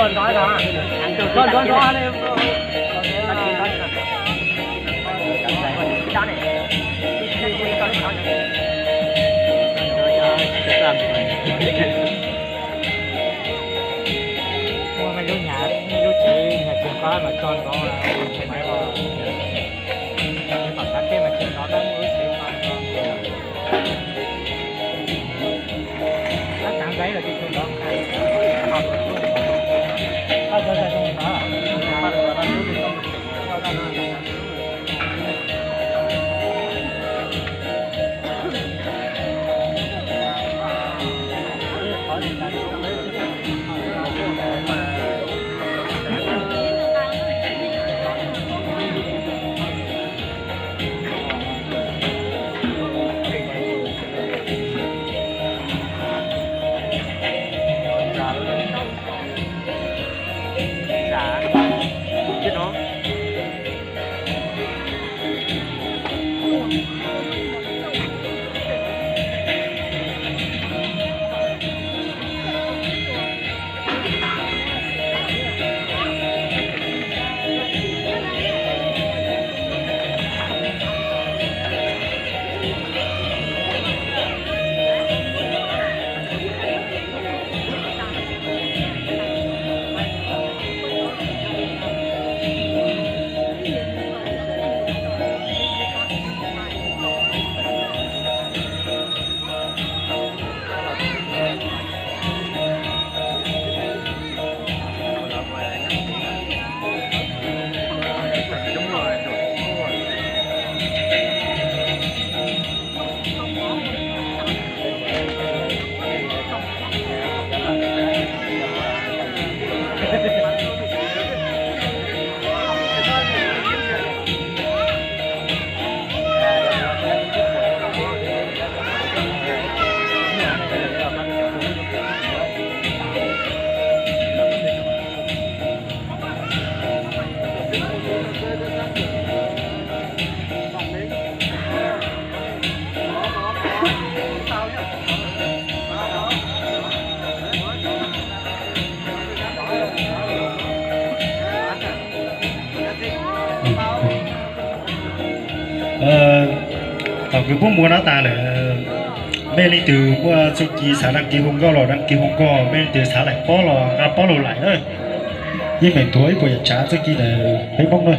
Muaj lub nyab, lub tsev nyab tsev qab mas tso nrov, tom xav tej mas tsis nrov, tab muaj lub tsev qab. Tab tsav nqaij los tsis tshua nrov. Thaum kws puab muab no tas lawm, mej leej twg muaj txuj ci xav dag kis hu nkauj los dag kis hu nkauj, mej leej twg xav laim pob los nqa pob lug laim na. Yeej meem tuav ib puas yam tsav txuj ci ntawm peb Moob na.